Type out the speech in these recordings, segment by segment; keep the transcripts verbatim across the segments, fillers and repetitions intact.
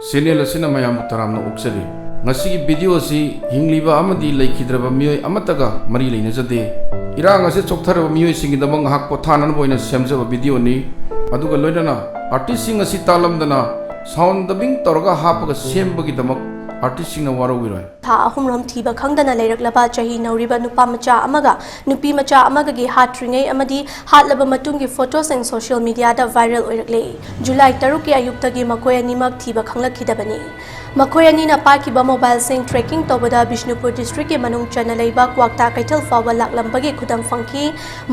Channel ꯑꯁꯤꯅ ꯃꯌꯥꯝꯕꯨ ꯇꯔꯥꯝꯅ ꯑꯣꯛꯆꯔꯤ꯫ ꯉꯁꯤꯒꯤ ꯚꯤꯗꯤꯑꯣ ꯑꯁꯤ ꯍꯤꯡꯂꯤꯕ ꯑꯃꯗꯤ ꯂꯩꯈꯤꯗ꯭ꯔꯕ ꯃꯤꯑꯣꯏ ꯑꯃꯠꯇꯒ ꯃꯔꯤ ꯂꯩꯅꯖꯗꯦ꯫ ꯏꯔꯥꯡ ꯑꯁꯤ ꯆꯣꯛꯊꯔꯕ ꯃꯤꯑꯣꯏꯁꯤꯡꯒꯤꯗꯃꯛ ꯉꯥꯏꯍꯥꯛ ꯄꯣꯊꯥꯅꯅꯕ ꯑꯣꯏꯅ ꯁꯦꯝꯖꯕ ꯚꯤꯗꯤꯑꯣꯅꯤ꯫ ꯑꯗꯨꯒ ꯂꯣꯏꯅꯅ ꯑꯥꯔꯇꯤꯁꯁꯤꯡ ꯑꯁꯤ ꯇꯥꯂꯝꯗꯅ ꯁꯥꯎꯟ ꯗꯕꯤꯡ ꯇꯧꯔꯒ ꯍꯥꯞꯄꯒ ꯁꯦꯝꯕꯒꯤꯗꯃꯛ ꯑꯥꯔꯇꯤꯁꯁꯤꯡꯅ ꯋꯥꯔꯧꯕꯤꯔꯣꯏ꯫ ꯊꯥ ꯑꯍꯨꯝꯔꯣꯝ ꯊꯤꯕ ꯈꯪꯗꯅ ꯂꯩꯔꯛꯂꯕ ꯆꯍꯤ ꯅꯧꯔꯤꯕ ꯅꯨꯄꯥ ꯃꯆꯥ ꯑꯃꯒ ꯅꯨꯄꯤ ꯃꯆꯥ ꯑꯃꯒꯒꯤ ꯍꯥꯠꯇ꯭ꯔꯤꯉꯩ ꯑꯃꯗꯤ ꯍꯥꯠꯂꯕ ꯃꯇꯨꯡꯒꯤ ꯐꯣꯇꯣꯁꯤꯡ ꯁꯣꯁꯤꯌꯦꯜ ꯃꯤꯗꯤꯌꯥꯗ ꯚꯥꯏꯔꯦꯜ ꯑꯣꯏꯔꯛꯂꯦ꯫ ꯖꯨꯂꯥꯏ ꯇꯔꯨꯛꯀꯤ ꯑꯌꯨꯛꯇꯒꯤ ꯃꯈꯣꯏ ꯑꯅꯤꯃꯛ ꯊꯤꯕ ꯈꯪꯂꯛꯈꯤꯗꯕꯅꯤ꯫ ꯃꯈꯣꯏ ꯑꯅꯤꯅ ꯄꯥꯏꯈꯤꯕ ꯃꯣꯕꯥꯏꯜꯁꯤꯡ ꯇ꯭ꯔꯦꯀꯤꯡ ꯇꯧꯕꯗ ꯕꯤꯁꯅꯨꯄꯨꯔ ꯗꯤꯁꯇ꯭ꯔꯤꯛꯀꯤ ꯃꯅꯨꯡ ꯆꯟꯅ ꯂꯩꯕ ꯀ꯭ꯋꯥꯛꯇꯥ ꯀꯩꯊꯦꯜ ꯐꯥꯎꯕ ꯂꯥꯛꯂꯝꯕꯒꯤ ꯈꯨꯗꯝ ꯐꯪꯈꯤ꯫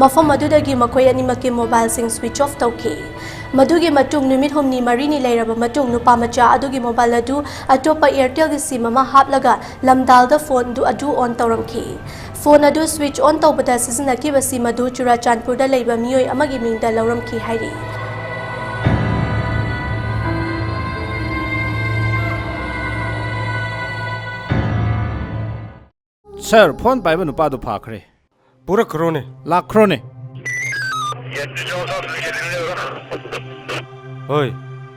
ꯃꯐꯝ ꯑꯗꯨꯗꯒꯤ ꯃꯈꯣꯏ ꯑꯅꯤꯃꯛꯀꯤ ꯃꯣꯕꯥꯏꯜꯁꯤꯡ ꯁ꯭ꯋꯤꯆ ꯑꯣꯐ ꯇꯧꯈꯤ꯫ ꯃꯗꯨꯒꯤ ꯃꯇꯨꯡ ꯅꯨꯃꯤꯠ ꯍꯨꯝꯅꯤ ꯃꯔꯤꯅꯤ ꯂꯩꯔꯕ ꯃꯇꯨꯡ ꯅꯨꯄꯥ ꯃꯆꯥ ꯑꯗꯨꯒꯤ ꯃꯣꯕꯥꯏꯜ ꯑꯗꯨ ꯑꯇꯣꯞꯄ ꯑꯦꯌꯔꯇꯦꯜꯒꯤ ꯁꯤꯝ ꯑꯃ ꯍꯥꯞꯂꯒ ꯂꯝꯗꯥꯜꯗ ꯐꯣꯟꯗꯨ ꯑꯗꯨ ꯑꯣꯟ ꯇꯧꯔꯝꯈꯤ꯫ ꯐꯣꯟ ꯑꯗꯨ ꯁ꯭ꯋꯤꯆ ꯑꯣꯟ ꯇꯧꯕꯗ ꯁꯤꯖꯤꯟꯅꯈꯤꯕ ꯁꯤꯝ ꯑꯗꯨ ꯆꯨꯔꯥꯆꯥꯟꯄꯨꯔꯗ ꯂꯩꯕ ꯃꯤꯑꯣꯏ ꯑꯃꯒꯤ ꯃꯤꯡꯗ ꯂꯧꯔꯝꯈꯤ ꯍꯥꯏꯔꯤ꯫ ꯁꯥꯔ, ꯐꯣꯟ ꯄꯥꯏꯕ ꯅꯨꯄꯥꯗꯨ ꯐꯥꯈ꯭ꯔꯦ꯫ ꯄꯨꯔꯛꯈ꯭ꯔꯣꯅꯦ꯫ ꯂꯥꯛꯈ꯭ꯔꯣꯅꯦ꯫ ꯍꯣꯏ,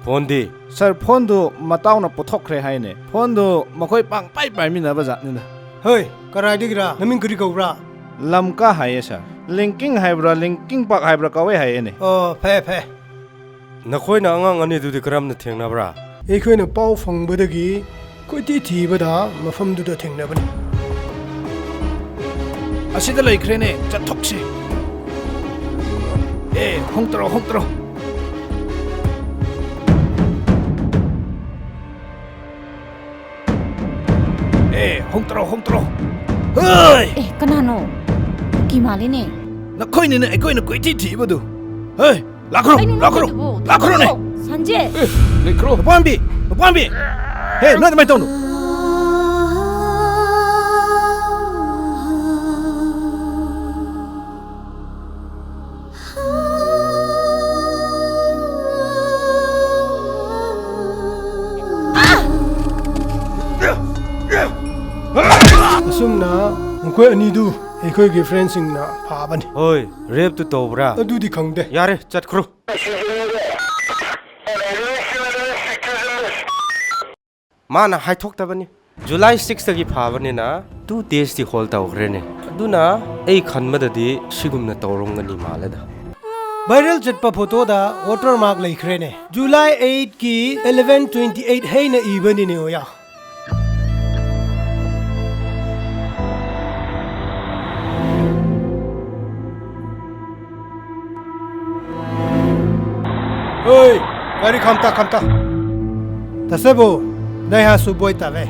ꯐꯣꯟꯗꯤ? ꯁꯥꯔ, ꯐꯣꯟꯗꯨ ꯃꯇꯥꯎꯅ ꯄꯨꯊꯣꯛꯈ꯭ꯔꯦ ꯍꯥꯏꯅꯦ꯫ ꯐꯣꯟꯗꯨ ꯃꯈꯣꯏ ꯄꯥꯡꯄꯥꯏ ꯄꯥꯏꯃꯤꯟꯅꯕ ꯖꯥꯠꯅꯤꯗ꯫ ꯍꯣꯏ, ꯀꯔꯥꯏꯗꯒꯤꯔꯥ? ꯅꯃꯤꯡ ꯀꯔꯤ ꯀꯧꯕ꯭ꯔꯥ? ꯂꯝꯀꯥ ꯍꯥꯏꯌꯦ, ꯁꯥꯔ꯫ ꯂꯤꯡꯀꯤꯡ ꯍꯥꯏꯕ꯭ꯔꯥ, ꯂꯤꯡꯀꯤꯡ ꯄꯥꯛ ꯍꯥꯏꯕ꯭ꯔꯥ ꯀꯧꯋꯦ ꯍꯥꯏꯌꯦꯅꯦ꯫ ꯑꯣ, ꯐꯩ, ꯐꯩ꯫ ꯅꯈꯣꯏꯅ ꯑꯉꯥꯡ ꯑꯅꯤꯗꯨꯗꯤ ꯀꯔꯝꯅ ꯊꯦꯡꯅꯕ꯭ꯔꯥ? ꯑꯩꯈꯣꯏꯅ ꯄꯥꯎ ꯐꯪꯕꯗꯒꯤ ꯀꯣꯏꯊꯤ ꯊꯤꯕꯗ ꯃꯐꯝꯗꯨꯗ ꯊꯦꯡꯅꯕꯅꯤ꯫ ꯑꯁꯤꯗ ꯂꯩꯈ꯭ꯔꯦꯅꯦ, ꯆꯠꯊꯣꯛꯁꯤ꯫ ꯑꯦ, ꯍꯣꯡꯇꯔꯣ, ꯍꯣꯡꯇꯔꯣ꯫ ꯑꯦ, ꯍꯣꯡꯇꯔꯣ, ꯍꯣꯡꯇꯔꯣ꯫ ꯍꯣꯏ! ꯑꯦ, ꯀꯅꯥꯅꯣ? ꯀꯤ ꯃꯥꯜꯂꯤꯅꯦ꯫ ꯅꯈꯣꯏꯅꯤꯅꯦ ꯑꯩꯈꯣꯏꯅ ꯀꯣꯏꯊꯤ ꯊꯤꯕꯗꯨ꯫ ꯍꯣꯏ! ꯂꯥꯛꯈ꯭ꯔꯣ, ꯀꯩꯅꯣ ꯂꯥꯛꯈ꯭ꯔꯣ, ꯅꯪꯒꯤꯗꯨꯕꯨ? ꯂꯥꯛꯈ꯭ꯔꯣꯅꯦ꯫ ꯊꯤꯡꯉꯣ, ꯁꯟꯖꯦ꯫ ꯑꯦ, ꯂꯩꯈ꯭ꯔꯣ꯫ ꯅꯨꯄꯥꯝꯕꯤ, ꯅꯨꯄꯥꯝꯕꯤ꯫ ꯍꯦ, ꯅꯣꯏ ꯑꯗꯨꯃꯥꯏꯅ ꯇꯧꯅꯨ꯫ ꯑꯁꯨꯝꯅ ꯃꯈꯣꯏ ꯑꯅꯤꯗꯨ ꯑꯩꯈꯣꯏꯒꯤ ꯐ꯭ꯔꯦꯟꯁꯤꯡꯅ ꯐꯥꯕꯅꯤ꯫ ꯍꯣꯏ, ꯔꯦꯞꯇꯨ ꯇꯧꯕ꯭ꯔꯥ? ꯑꯗꯨꯗꯤ ꯈꯪꯗꯦ꯫ ꯌꯥꯔꯦ, ꯆꯠꯈ꯭ꯔꯣ꯫ ꯑꯦ, ꯅꯣꯏ ꯑꯗꯨꯃꯥꯏꯅ ꯇꯧꯅꯨ꯫ ꯃꯥꯅ ꯍꯥꯏꯊꯣꯛꯇꯕꯅꯤ꯫ July six ꯇꯒꯤ ꯐꯥꯕꯅꯤꯅ two days ꯇꯤ hold ꯇꯧꯈ꯭ꯔꯦꯅꯦ꯫ ꯑꯗꯨꯅ ꯑꯩ ꯈꯟꯕꯗꯗꯤ ꯁꯤꯒꯨꯝꯅ ꯇꯧꯔꯝꯒꯅꯤ ꯃꯥꯜꯂꯦꯗ꯫ Viral ꯆꯠꯄ photo ꯗ watermark ꯂꯩꯈ꯭ꯔꯦꯅꯦ꯫ July eight ꯀꯤ eleven twenty eight ꯍꯥꯏꯅ ꯏꯕꯅꯤꯅꯦ ꯑꯣꯌꯥ꯫ Oi, gari khamta, khamta. Tasebo, nai ha suboi tave.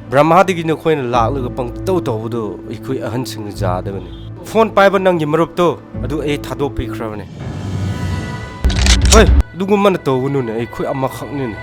ꯕ꯭ꯔꯍꯃꯥꯗꯒꯤ ꯅꯈꯣꯏꯅ ꯂꯥꯛꯂꯒ ꯄꯪꯇꯧ ꯇꯧꯕꯗꯨ ꯑꯩꯈꯣꯏ ꯑꯍꯟꯁꯤꯡꯅ ꯌꯥꯗꯕꯅꯤ꯫ ꯐꯣꯟ ꯄꯥꯏꯕ ꯅꯪꯒꯤ ꯃꯔꯨꯞꯇꯣ ꯑꯗꯨ ꯑꯩ ꯊꯥꯗꯣꯛꯄꯤꯈ꯭ꯔꯕꯅꯤ꯫ ꯍꯣꯏ, ꯑꯗꯨꯒꯨꯝꯕꯅ ꯇꯧꯒꯅꯨꯅꯦ, ꯑꯩꯈꯣꯏ ꯑꯃꯈꯛꯅꯤꯅꯦ꯫